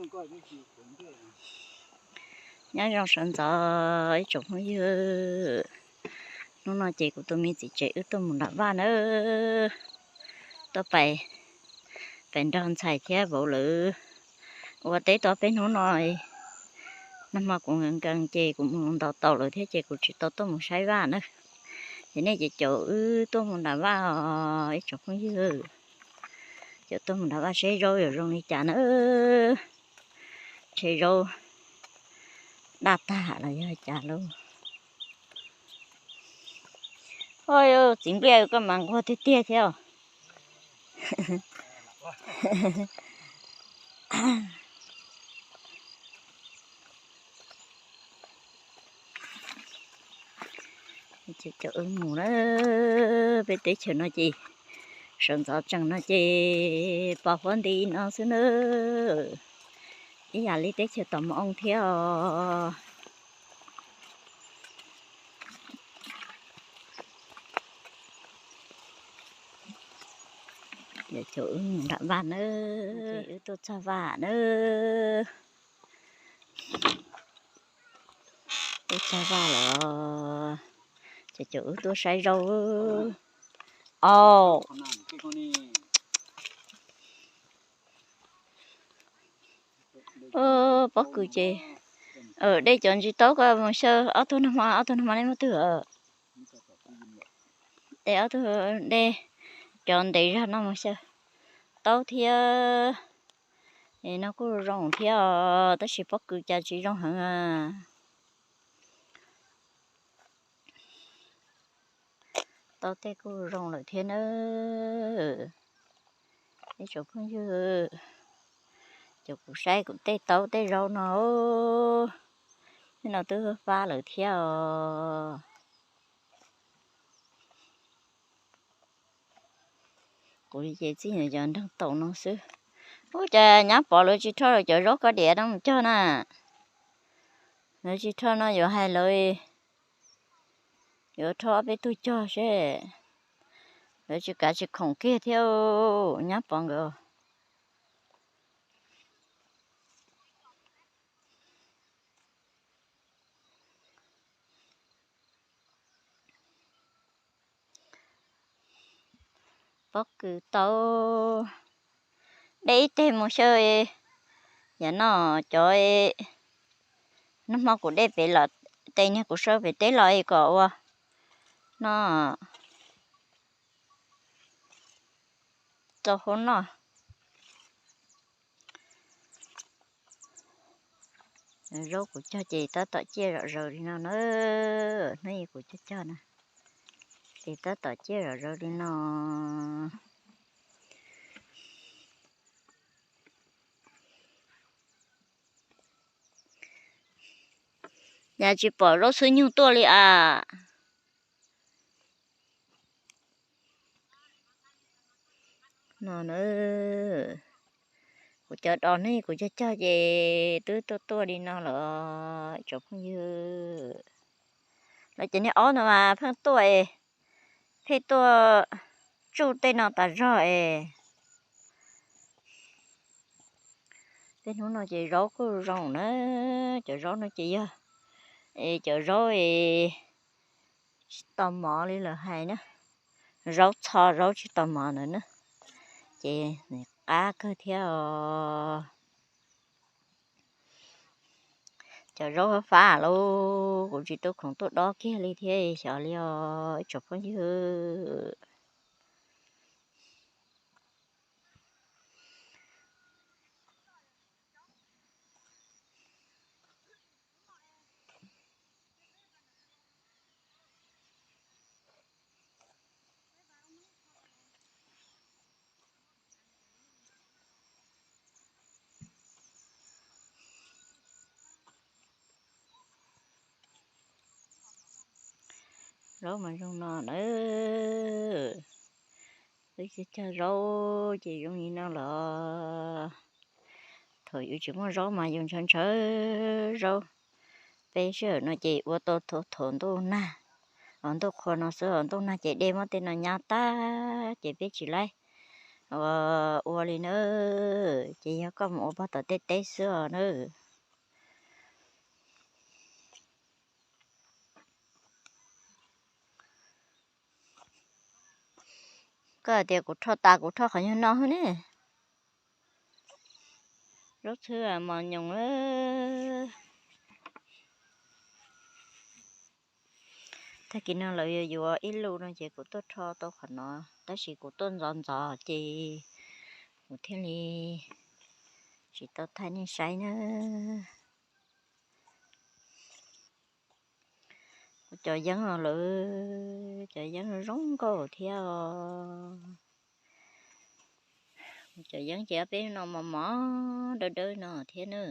Nyob zoo sawv ntxov ib tsoom phooj ywg, hnub no ces kuv tus me txiv tsev wb tuaj mus nram vaj nawb, tuaj pais, pais nrog ntxhais thiab vauv lawv ua teb tau peb hnub no. Nag hmo kuv nkees nkees ces kuv mus ntaus taus lawv thiab ces kuv tsis tau tuaj mus saib vaj na. Ces nej ces caum wb tuaj mus nram vaj os ib tsoom phooj ywg, caum tuaj mus nram vaj saib zaub yuav zoo li cas na. Ntshe zaub daj tag los yog cas lauj. Oj, txiv npliaj koj mas nquag tiag tiag thiab. Ces caum wb mus na, peb teb chaws no ces sawv ntxov tsees no ces pos huab nti no xwb na, ib yam li teb chaws tom mos oo thiab os. Caum wb mus nram vaj nawb, wb tuaj txog vaj nawb. Tuaj txog vaj lawm, ces caum wb tuaj saib zaub. Au, pob kws ces, dej cov ntsis taub koj mus xyaw ob tug nag hmo, ob tug nag hmo nej muab twg? Dej ob tug, dej cov ntev zog no mus xyaw taub thiab. No kuj zoo thiab os, tab sis pob kws cas tsis zoo heev. Taub tej kuj zoo lawm thiab nawb. Ib tsoom phooj ywg, ces kuv saib kuv tej taub tej zaub no, tej no twb fab lawm thiab os. Kuv ces txij nyuam cov nreeg taum no xwb. Ub, cas nyab Pov lawv tsis rho lawv cov zaub koj diav no mus cog na. Lawv tsis rho no yuav hais lawv, yuav rho ob peb tug cog seb. Lawv tsis kav tsis khoom kiag thiab nyab Pov nkawd. Pob kws tau, dej ib teg mus xyaw. Yam no cov, nag hmo kuv dej pem los, tes niag kuv saw pem teb los es kom ua no tau hauv no. Zaub kuv cog ces tab tom ciaj zom zaws li no na. Hnub kuv cog cog na, ces tab tom ciaj zom zaws li no. Yam tsis pom zaub xwb nyuj tuaj li as. No na, kuv cov dos hnub kuv cog cog ces twb tuaj tuaj li no lawm tsoom phooj ywg. Lawv cov niag ob no mas pheej tuaj, pheej tuaj tsuj tej no tas zog es. Tej hnub no ces zaub kuj zoo na, cov zaub no ces yog, es cov zaub es tsis tau mov li lawv hais na, zaub txho zaub tsis tau mov ntawd na, ces nws qab kawg thiab os. Cov zaub fab fab lauj, kuv tsis tau khoom tuaj dob kiag li thiab xyov li os ib tsoom phooj ywg. Zaub mas zoo no na. Wb cog zaub ces zoo li no los. Thaum yus tsis muaj zaub mas yus ntshaw ntshaw zaub. Peb sij hawm no ces ua tau thaum ntuj nag, os ntuj qhua no xwb, os ntuj nag ces dej muab tej no nyab tag ces peb tsis laib ua, ua li na, ces yog koj mus ua pog tom tej teb xwb os na. Koj hais tias kuv rho tas kuv rho qhov nyuag no xwb ne. Zaub txhwb mos nyoos lawm. Tag kis no lawv yuav yuav ib lub no ces kuv tuaj rho tau qhov no, tab sis kuv tuaj ntxov ntxov ces kuv thiaj li tsis tau thaij nej saib na. Kuv cov yeeb los lawm, cov yeeb zoo nkauj thiab os. Kuv cov yeeb ces ob peb no mos mos dawb dawb no thiab na.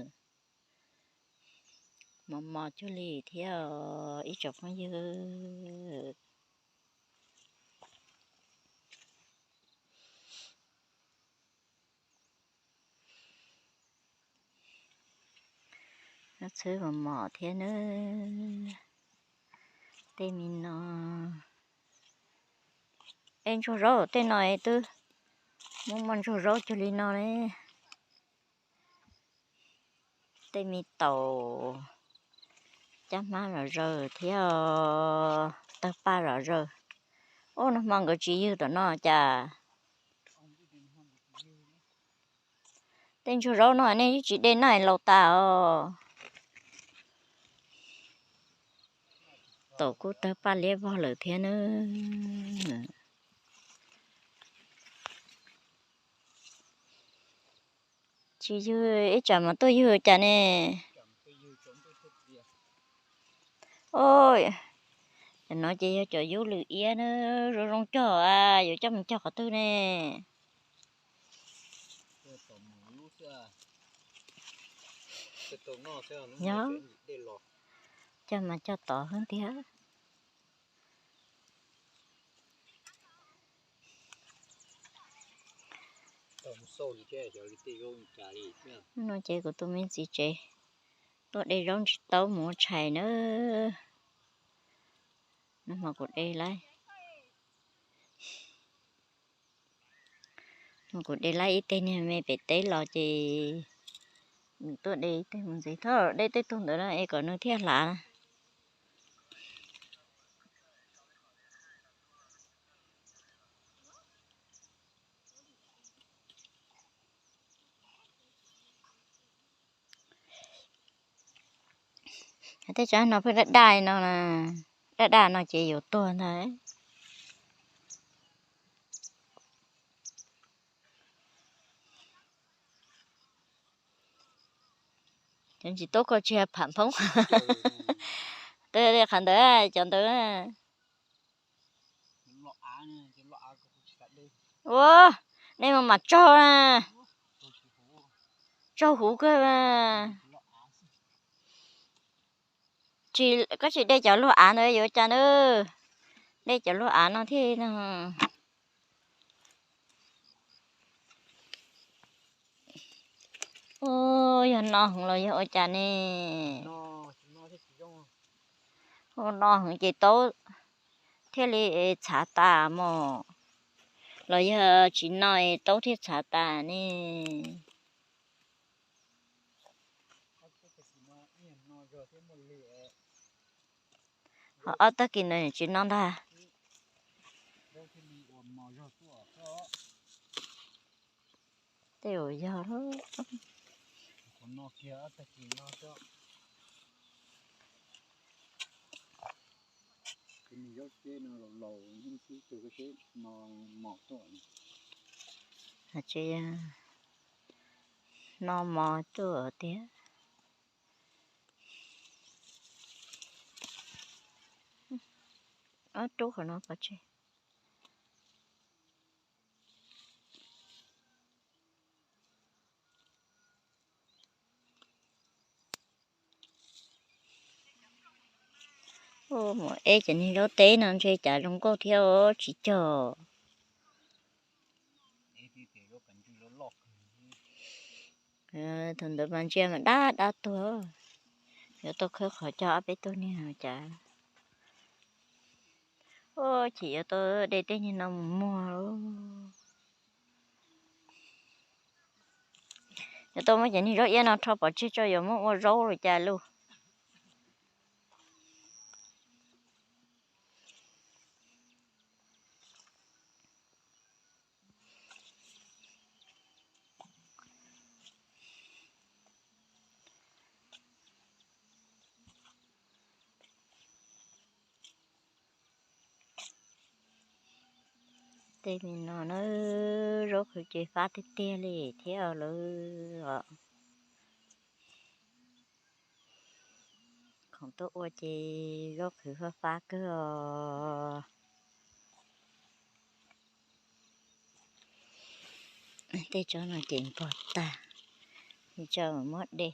Mos mos cuag li thiab os ib tsoom phooj ywg. Txhwb mos mos thiab na. Tej me no, es ntsuag zaub tej no es twb muaj muaj ntsuag zaub cuag li no ne. Tej me taum caj hmab zom zaws thiab tawg paj zom zaws. Ub, nag hmo nkawd tsis ywg tom no cas. Tej ntsuag zaub no nej tsis de noj laus tas os. Taum kuj tawg paj liab vog lawm thiab na. Tsis ywg ib tsam mas tuaj ywg cas ne. Oj, cov no ces yog cov yub lwm iab na, zoo zoo cog, yuav coj mus cog qhov twg ne? Yog, cog mas cog tod xwb tiag. No ces kuv tus me txiv tsev tuaj de zaub ntsis taub mus ua tshais na. Nag hmo kuv de lawm. Kuv de lawm ib teg niag me pem teb los ces nws tuaj de ib teg mus ntxiv, thaum de tej tug ntawd na es kom nws thiaj hlav na. Tej tsob no pheej daj daj no, daj daj no ces yuav tuag ntag. Cov ntsis tub ko tsis pham phoob. Qhov ntawd, cov ntawd. Ua, nej mus mam tsaug na. Tsaug huv kawg. Koj tsis de cov luag av ntawd yuav cas na. De cov luag av no thiaj no. Ua, yog no heev los yog ua cas ne? Ua no heev ces taub thiaj li txhav tas mos, los yog tsis no taub thiaj txhav tas ne. Ho ob tag kis ntawd tsis no ntag. Tej uas yog lawm. Tsis no mos tuaj tiag. Ob rub qhov no pov tseg. Mus eb cov niag zaub teb no ntshe cas zoo nkauj thiab tsis cog. Thaum ntawd mas ntsia mas dab dab tuag, yuav tau khawb qhov cog ob peb tug niag cas. Ua, ces yuav tau de tej niag no mus muag. Yuav tau muab cov niag zaub iab no rho pov tseg tso yuav muab ua zaub los cas lauj. Tej me no na, zaub qhwv ces fab tiag tiag li thiab lawm os. Khoom tuaj ua ces zaub qhwv fab fab kawg os. Tej tsob no ces npog tag, tso muab de.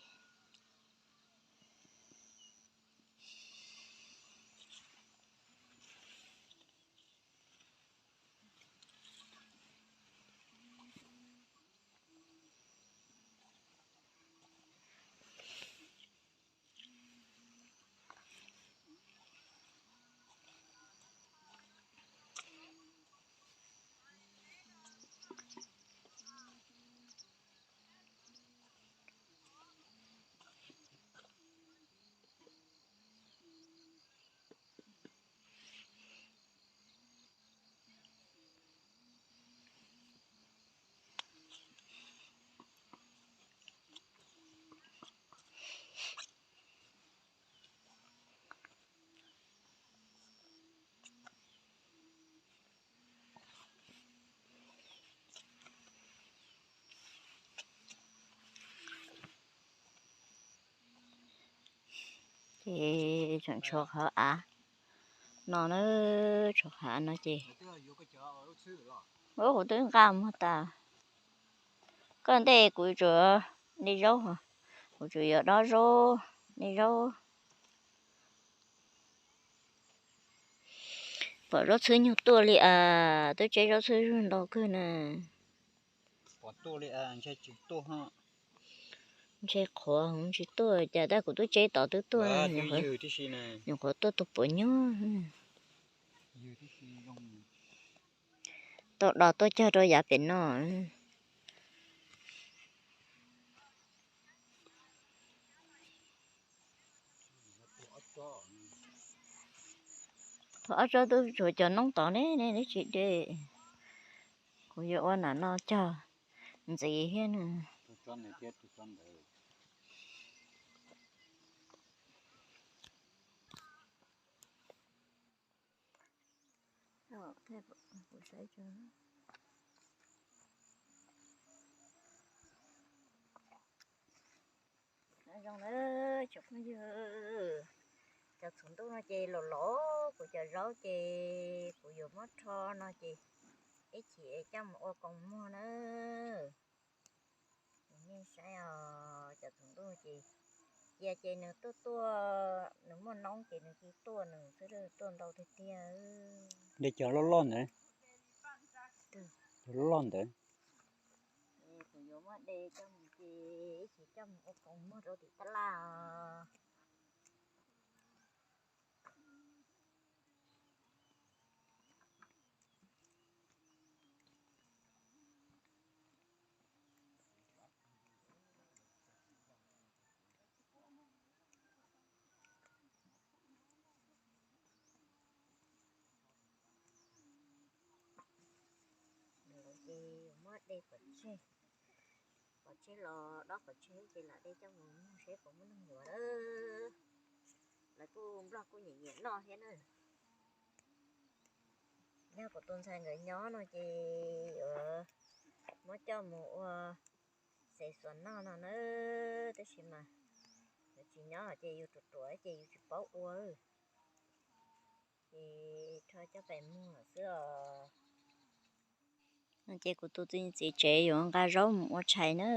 Ces tseem tshuav qhov av no na, tshuav qhov av no ces, ub, kuv twb nqa muag tas. Koj ntej kuv tsuas de zaub, kuv tsuas yuav dob zaub, de zaub. Pom zaub txhwb nyuag tuaj li as, twb tseb zaub txhwb zuj ntau kawg na. Ntshe qhuav tsis tuaj cas tab kuv twb tseb tod twb tuaj, nyuam qhuav tuaj tus puav nyob. Tau dos tuaj cog rau yav pem no. Thaum ob tsob twb tshuav cov noob tod ne, neb tsis de. Kuv yuav ua nam no cog ntxiv thiab na. Zoo na tsoom phooj ywg, cov txhuv ntuj no ces los los kuv cov zaub ces kuv yuav muab rho no ces ib chim coj mus ua koos muag na. Nej saib os, cov txhuv ntuj ces cia ces nws tuaj tuaj, nws muaj noob ces nws cia tuaj nws xwb, tuaj ntau tiag tiag. De cov loj loj ntawd, cov loj loj ntawd. Kuv yuav muab de coj mus ces ib chim coj mus ua koos muag rau tim tab laj os. Ces muab de pov tseg, pov tseg los dob pov tseg ces lam de coj mus muag seb puas muaj neeg yuav lawm. Lawv kuj, nplog kuj nyiam nyiam noj thiab na. Yog kuv tus ntxhais nkawd nyob no ces yuav muab coj mus ua xev xuas noj no na, tab sis mas nkawd tsis nyob ces yus ruam ruam ces yus tsis paub ua. Ces rho coj pais muag xwb os. No ces kuv tus txiv tsev yuav nqa zaub mus ua tshais na,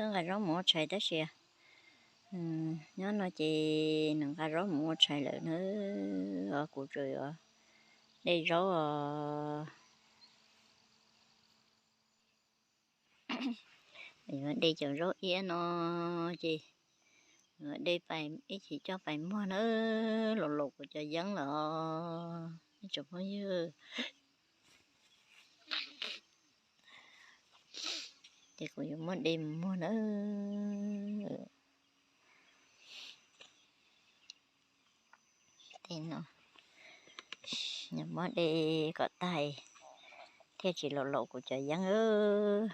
nqa zaub mus ua tshais tab sis nyob no ces nws nqa zaub mus ua tshais lawm na, os kuv tsuas yuav de zaub os. Yuav de cov zaub iab no ces yuav de pais ib chim coj pais muag na, los laus kuv cov yeeb lawm os ib tsoom phooj ywg. Ces kuv yuav muab de mus muag na. Tej no, muab de kom tag thiaj tsis laum laum kuv cov yeeb.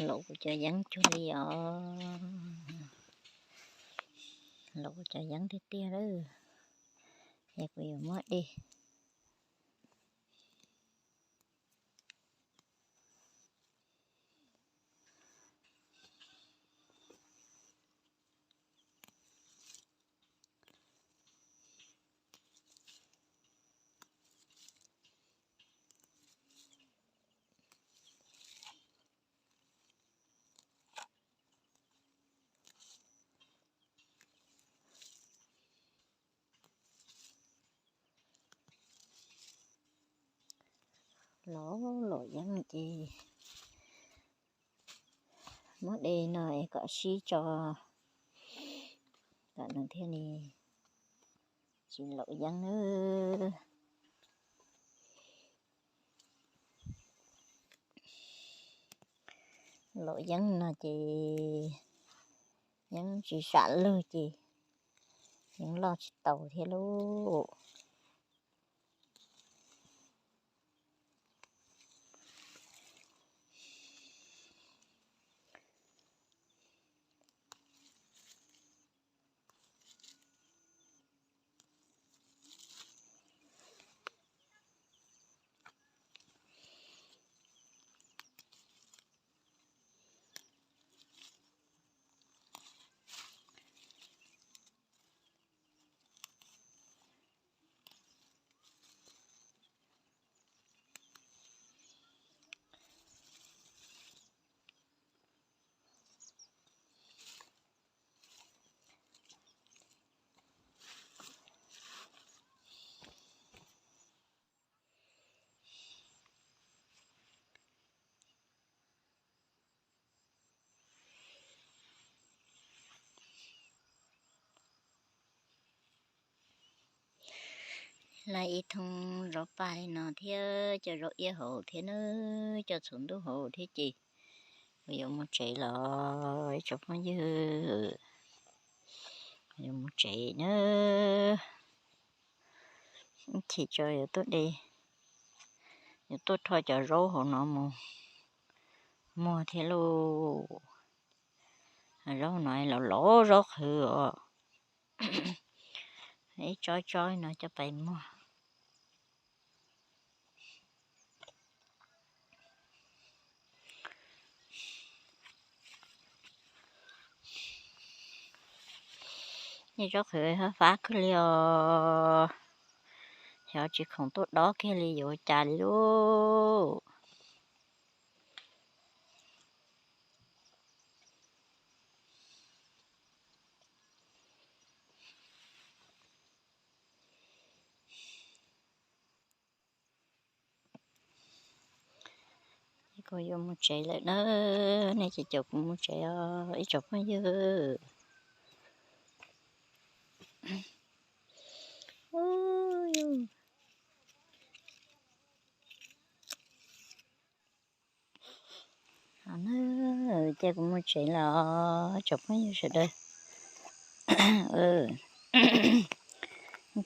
Laum kuv cov yeeb cuag li os. Laum kuv cov yeeb tiag tiag lawm. Es kuv yuav muab de. Laum laum yeeb ces muab de no es kom sib tso, kom nws thiaj li tsis laum yeeb nawb. Laum yeeb no ces yeeb tsis sam lug ces yeeb loj tsis tau thiab lauj. Lawv ib thoob zov paj li no thiab cov zov iab hauv thiab nawb, cov txhuv ntuj hauv thiab ces kuv yuav mus tsev los ib tsoom phooj ywg, yuav mus tsev nawb. Ib chim tso yuav tuaj de, yuav tuaj rho cov zaub hauv no mus muag thiab lauj. Zaub no los lov zaub qhwv os. Ib tsob tsob no coj pais muag. Zaub qhwv fab kawg li os. Xyov tsis khoom tuaj dob kiag li yuav ua cas li lauj. Kuv yuav mus tsev lawm na, nej ces caum kuv mus tsev os ib tsoom phooj ywg. Ces kuv mus tsev lawm os tsoom phooj ywg sawv daws.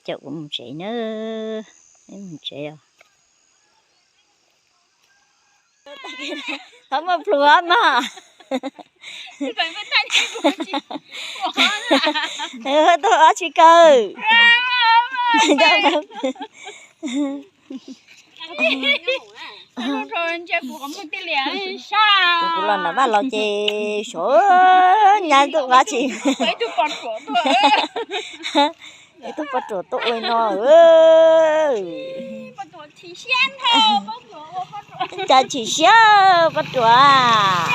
Caum kuv mus tsev na, mus tsev os. Qhov muaj plhuav mas. Tuaj ob tsis kaw. Kuv los nram vaj los ces suav nyab tuaj qab tsis. Ib tug poj ruam tuaj ua no. Cas chim siab poj ruam.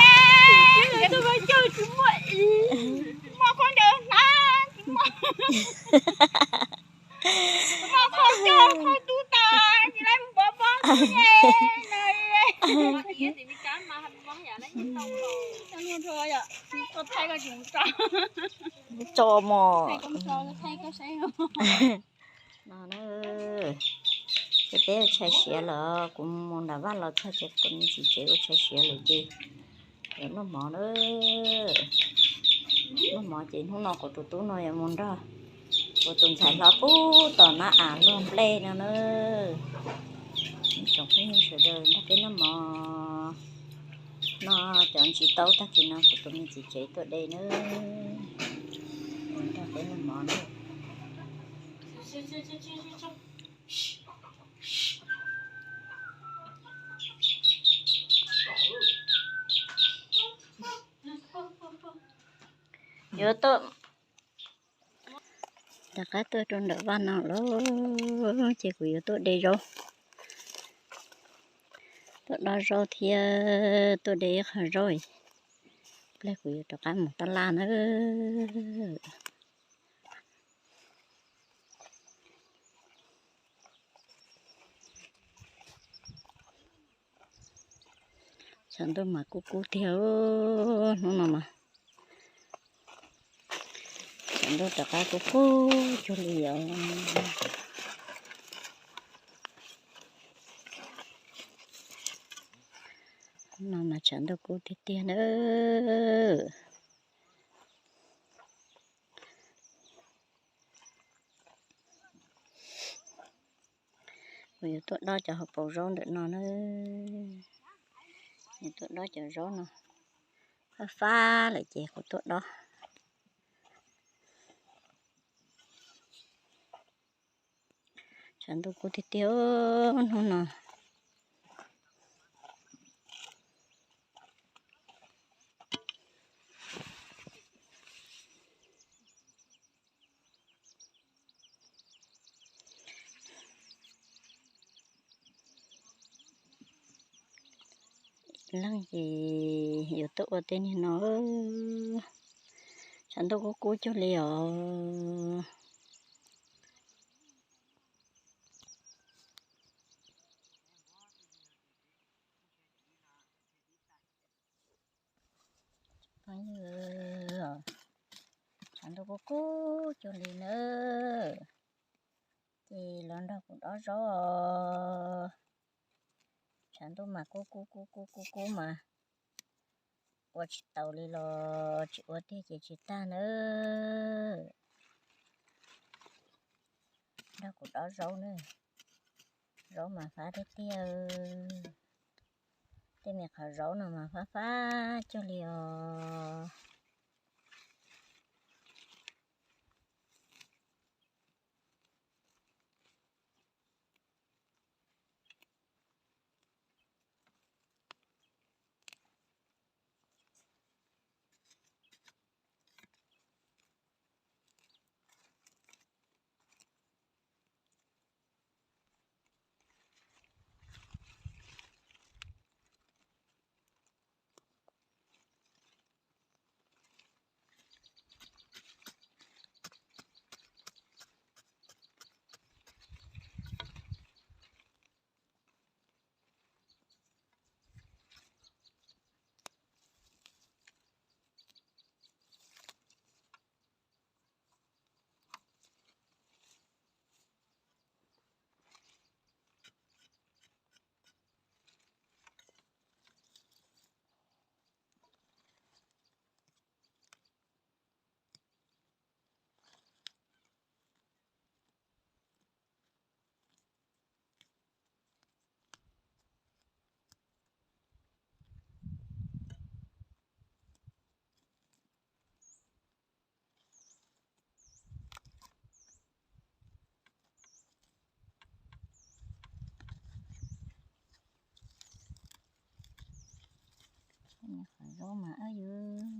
Tso mos. No na, Ces peb ua tshais siav lawm, kuv mus nram vaj los txog ces kuv tus me txiv tsev ua tshais siav lawm ces yuav noj mov na. Noj mov ces hnub no kuv tus tub no yuav mus nrog kuv tus ntxhais hlob pub tom nab av luag nplej no na. Ib tsoom phooj ywg sawv daws nrog peb noj mov, noj cov ntsis taub tag kis no kuv tus me txiv tsev tuaj de na. Nrog peb noj mov na. Yuav tuaj, rov qab tuaj rau nram vaj no lawm ces kuv yuav tuaj de zaub, tuaj dob zaub thiab tuaj de ib qho zaub, ib pliag kuv yuav rov qab mus tab laj na. Tshav ntuj mas kub kub tiag, hnub no mas tshav ntuj rov qab kub kub cuag li os. Hnub no mas tshav ntuj kub tiag tiag nawb. Kuv yuav tuaj dob cov hauv paus zaub ntawm no na. Yuav tuaj dob cov zaub no, fab fab lawm ces kuv tuaj dob. Tshav ntuj kub tiag tiag hnub no. Leej ces yuav tuaj ua tej niag no, tshav ntuj kub kub cuag li os. Tshav ntuj kub kub cuag li nawb. Ces los nrog kuv dob zaub os. Tshav ntuj mas kub kub kub kub kub kub mas ua tsis taus li los tsis ua tiag ces tsis tag nawb. Nrog kuv dob zaub nawb. Zaub mas fab tiag tiag. Tej me qhov zaub no mas fab fab cuag li os. Qhov zaub mas yog,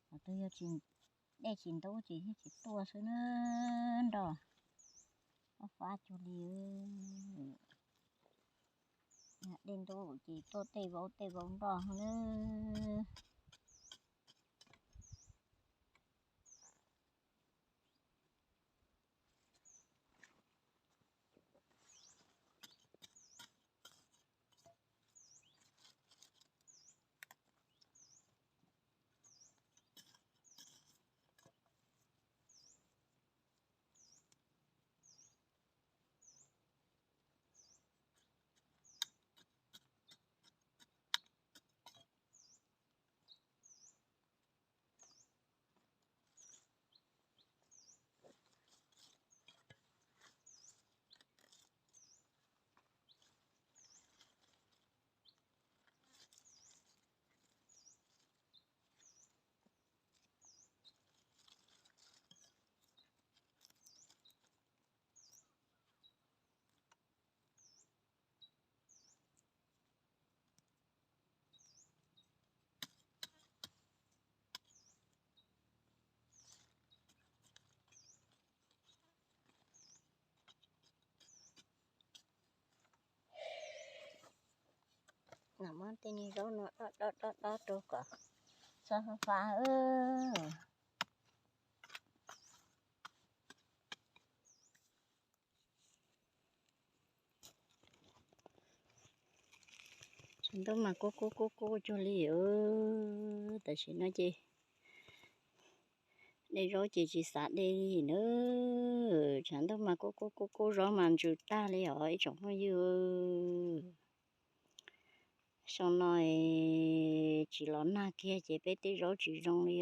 qhov twg yog tsis, dej tsis ntub ces yeej tsis tuaj xwb na. Nroj fab fab cuag li. Dej ntub ces tuaj tej vauv tej vauv nroj na. Muab tej niag zaub no dob dob dob dob rau kom txhob fab fab. Tshav ntuj mas kub kub kub kub cuag li. Tam sim no ces de zaub ces tsis xav de li na. Tshav ntuj mas kub kub kub kub, zaub mas ntsws tag li os ib tsoom phooj ywg. Xyoo no tsis los nag kiag ces peb tej zaub tsis zoo li.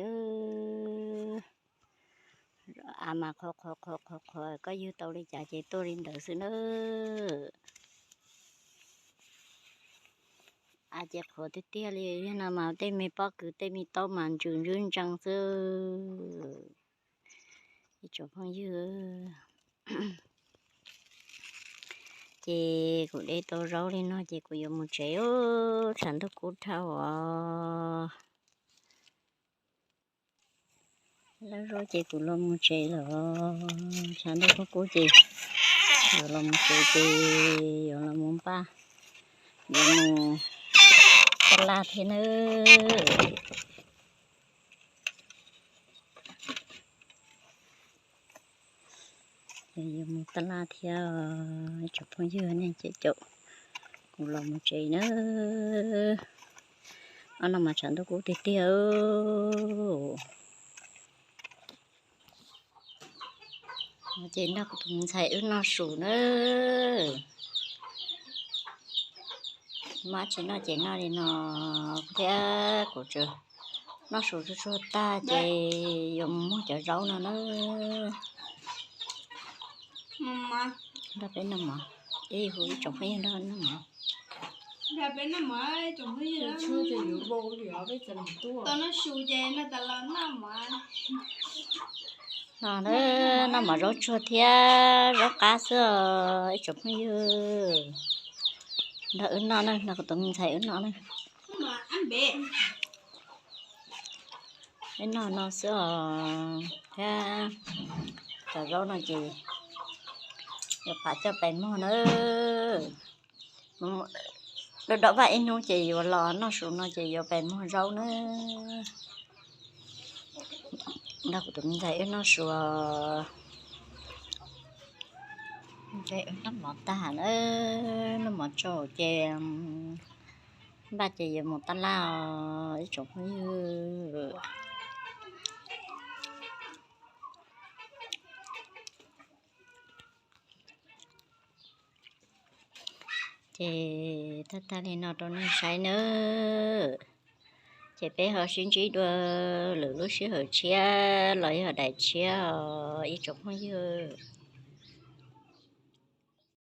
Av mas qhuav qhuav qhuav qhuav qhuav, koj yug tau li cas ces tuaj li ntawd xwb na. Av ces qhuav tiag tiag li, yog no mas tej me pob kws tej me taub mas ntsws ntsws ntsees xwb. Ib tsoom phooj ywg, ces kuv de tau zaub li no ces kuv yuav mus tsev os, tshav ntuj kub dhau os. Lawv zaub ces kuv los mus tsev lawm, tshav ntuj kub kub ces yuav los mus tsev ces yuav los mus npaj, yuav mus taj laj thiab nawb. Yuav mus taj laj thiab, ib tsoom phooj ywg, nej caum caum kuv los mus tsev nawb. Ob no mas tshav ntuj kub tiag tiag. Ces nrog kuv tus me ntxhais wb noj su nawb. Mab tsis noj ces noj li no thiab, kuv tsuas noj su tsuag tsuag tag ces yuav mus muag cov zaub no nawb. Nrog peb noj mov, ib hu ib tsoom phooj ywg nrog noj mov. No, noj mov zaub tsuag thiab zaub qab xwb os ib tsoom phooj ywg. Nrog wb noj na, nrog kuv tus me ntxhais wb noj na. Wb noj no xwb os thiab. Cov zaub no ces yuav pab coj pais muag nawb. Dob dob vaj ib hnub ces yuav los noj su no ces yuav pais muag zaub nawb. Nrog kuv tus me ntxhais wb noj su, noj mov tag na, noj mov tsau ces npaj ces yuav mus taj laj os ib tsoom phooj ywg. Ces tag tag li no rau nej saib nawb. Ces peb ho sib ntsib dua lwm lub sij hawm tshiab los yog daim tshiab os ib tsoom phooj ywg.